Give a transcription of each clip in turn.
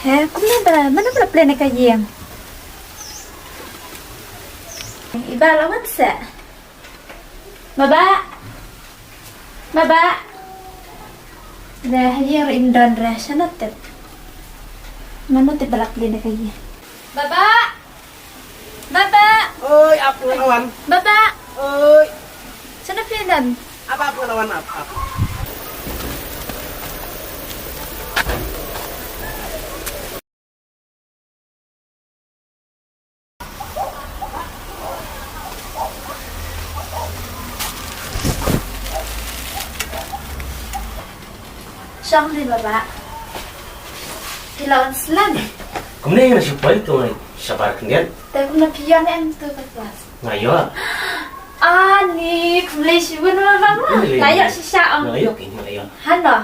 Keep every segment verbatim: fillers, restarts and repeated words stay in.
Eh, kumne ba, mano ba la plie na ka ïing? I Bah la wan seh. Bah Bah. Bah Bah. Re, ha ïing ruh im don re, shano tip? Mano tip ba la plie na ka ïing? Bah Bah. Bah Bah. Oi, ap nga la wan. Bah Bah. Oi. Shano phi don? Ap, ap nga la wan, ap, ap. Shong ri Bah Bah. Phi la wan slem. Kumne nga shu poi tu ngai shabar khyndiat. Te kumne phi ïa ne em tu ka klas? Nga ïoh. Ani, khublei shibun Bah Bah. Khublei. Nga ïoh shisha ong. Nga ïoh ki, nga ïoh. Hano?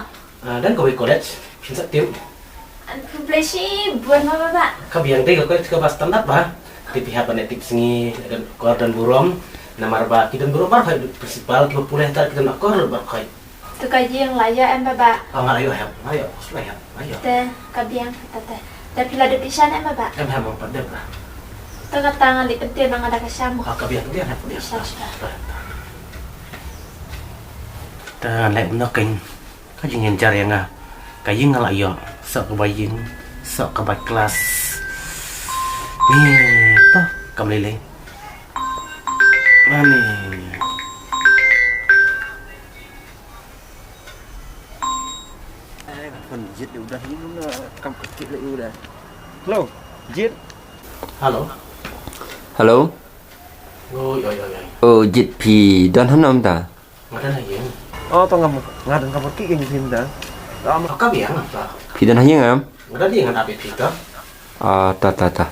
Ah, don kawei college, phin sa tip. Ani, khublei shibun Bah Bah. Ka biang dei ka college kaba standard ba. Te phi hap ban tip sngi, don akor don burom. Namar ba ki don burom baroh, principal kiba pule, ta ki don akor baroh. Tu ka ïing la ïoh em Bah Bah? Ah, nga la ïoh em, la ïoh, la ïoh, la ïoh. Te ka biang kata te. Te phi la dep ïa shan em Bah Bah? Em em, ym pat dep la. Te kata ngan leit pyntieng na nga da ka sha mo. Ah, ka biang, ka biang, ka biang. Sha, sha. Te ngan leit noh kein. Ka jingïajar ïa nga. Ka ïing nga la ïoh. Soh kaba ïing, soh kaba klas. Ni to kam lei lei. Ani. Hello, Jit. Hello. Hello. Oi, oi, oi, oi. Oh, Jit, phi don hano mynta? Nga don ha ïing. Oh, to ngam, nga don ka bor ki ïing phi mynta. Lam ka biang ta. Phi don ha ïing em? Nga don ïing, nga don ap ïa phi ta. Ah, ta, ta, ta.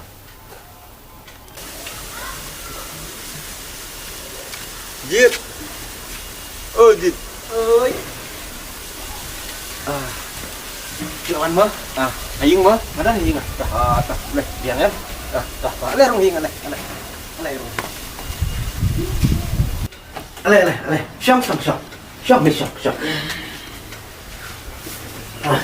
Jit. Oh, Jit. Oi. Ah. Phi wan mo? Ah, ha ïing mo? Nga don ha ïing. Ah, ta, leh biang em. Ah, ta, ta, leh rung ïing, leh, leh. Leh rung. Ale, ale, ale. Shong, shong, shong. Shong, ni shong, shong. Ah.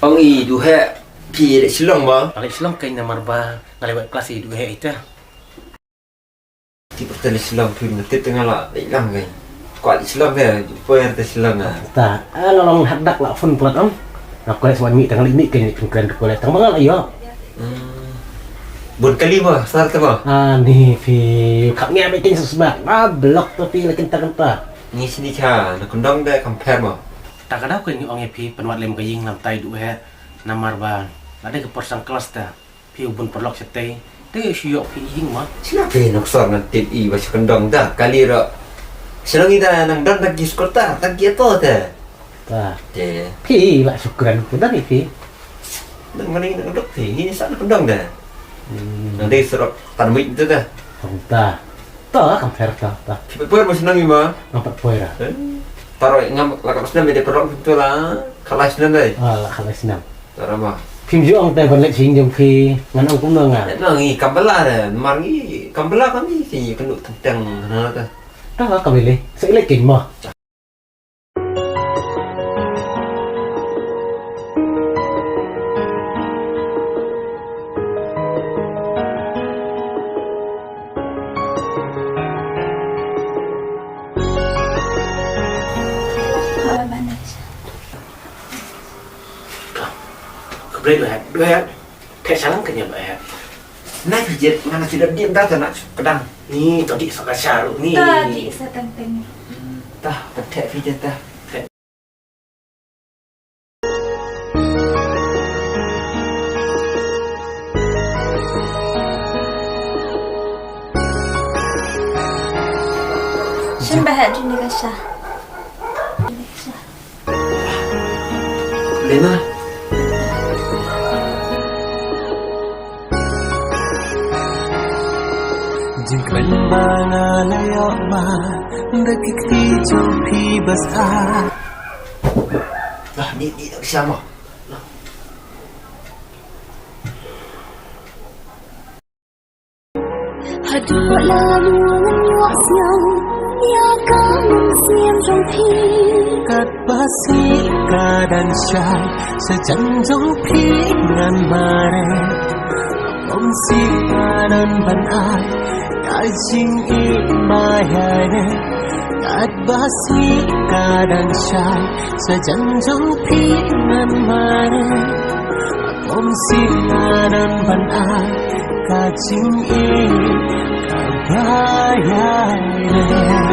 Ong i duh heh, phi leit Shillong mo? Nga leit Shillong kein namar ba nga leit wad klas i duh heh ita. Ti pyrta leit Shillong phi mynta te nga la leit lang kein. Kwah leit Shillong te, poi te Shillong ah. Ta, ah, la long hadak la phone palat ong. Nga kwah leit shuwa mih te nga leit mih kein, leit pynkhlan te kwah leit tang ba nga la ïoh. Hmm. Bun kali mo, sar te mo. Ah, ni phi khap ngi amai kein sesbak. Ah, block te phi la kynta kynta. Ni sini cha, na kyndong de compare mo. Ta ka daw kein ngi ong ïa phi pynwad lem ka ïing lam tai duh heh. Namar ba la dei ka por shang klas ta. Phi u bun paralok shatei. Te shu ïoh phi ïing mo. Sngap phi nongksor ngan tip i ba sha kyndong ta kali ruh. Shnong i ta nang don ta ki skur ta, ta ki ato ta. Ta. Te. Phi la shu kren ku don i phi. Nang mani nang dok phi, ngi sa na kyndong ta. Hmm. Nang dei surok Tan Mik tu ta. Tang ta. Ta kam pher ta, ta. Phi pat poi mo shnong i mo. Ngam pat poi ra. Eh? Ta ruh ngam la ka snem dei paralok tu la. Khalai snem dei. Ah, la khalai snem. Tara ma. Phim ju ong te ban leit sha ïing jong phi, ngan ong kumno nga. Nang i kam bala re, mar ngi kam bala kami ki kenu teng teng na ta. Ta ka bele, sa leit kin mo. Ka blei ba hep, ba hep. Theh shalang ka nia ba hep. Nai phi jied, nga na shu dep diem da ta na shu kdang. Ni, to dih sa ka sha ruh ni. To dih sa teng teng. Hmm, ta, ta theh phi jied ta. Theh. Shin ba hep jin ni ka sha. Lena. Jingkren ba nga la ïoh ma da ki kti jong phi basa. Lah, ni, ni, dak siapa? Haduh la ngan ïoh sñiaw. Ïa ka mynsiem jong phi. Katba sngi ka dang shai, sa jan jong phi ngan mareh. Ym sngewbha ban ai ka jingïeit ba ïaineh. Katba sngi ka dang shai, sa jan jong phi ngan mareh. Ym sngewbha ban ai ka jingïeit kaba ïaineh.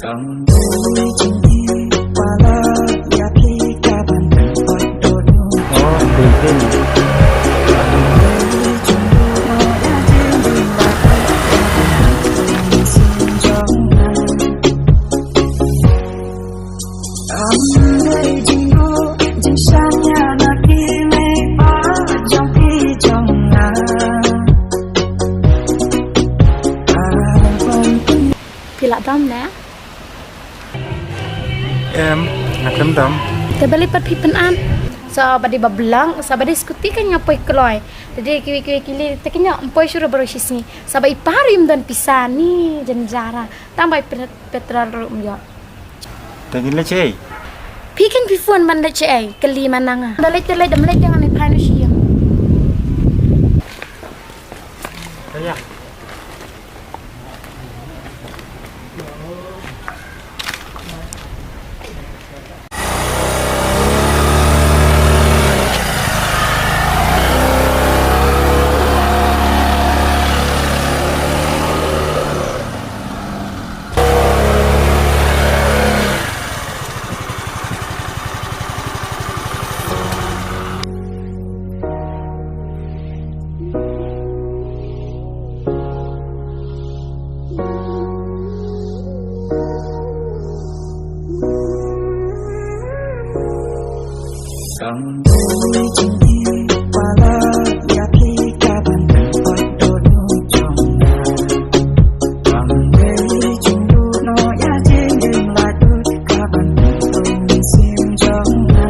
Kam dei jingïeit palat ïa phi ka ban pyndot dohnud. Oh, dei phi. Kam dei jingduh noh ïa jingduh la ka ban pyndot mynsiem jong nga. Kam dei jingduh jingshaniah na ki mei pa jong phi jong nga. Phi lah dom ne? Em, nga khlem dom. Te balei pat phi pynat? Sa ba dei ba blang, sa ba dei skuti kan nga poi kloi. Te dei kiwei kiwei kili te kynja ym poi shuh ruh baroh shisngi. Sa ba i pa ruh im don pisa ni jynjar. Tang ba i pet-, petrol ruh ym ïoh. Te ngin leit shaei? Phi kan phi phone ban leit shaei, kylli ma nang nga. Da leit te leit, da leit te ngan leit phai noh sha ïing. Ïa. Kam dei jingïeit palat ïa phi ka ban pyndot dohnud jong nga. Kam dei jingduh noh ïa jingim la dud ka ban pyndot mynsiem jong nga.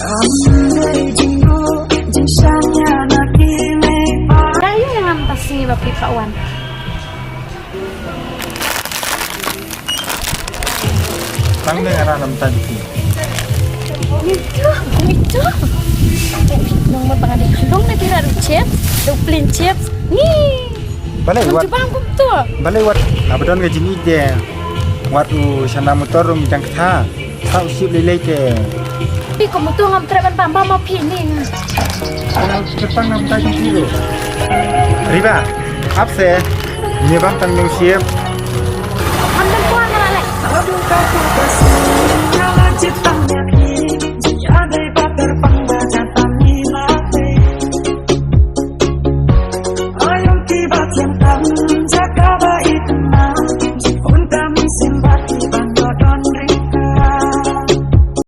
Kam dei jingduh jingshaniah na ki mei pa. Ka ïa ngam ta sngi ba phi pat wan. Tang ne nga ram tam ki. Ngi tu, ngi tu. Nong ma tang ada kalung na tira du chips, du plain chips. Ni. Balei wat. Cuba kum tu. Balei wat. Abdon ka jini de. Wat u sana motor rum jang kata. Sa u sip lei lei te. Pi ko mutu ngam treh ban bam bam ma phi ni. Ana u sip tang nam tai jong phi ru. Riba, ap se. Ni bam tang nung sip. Am dan ko ana lei. Aduh ka ku ka si.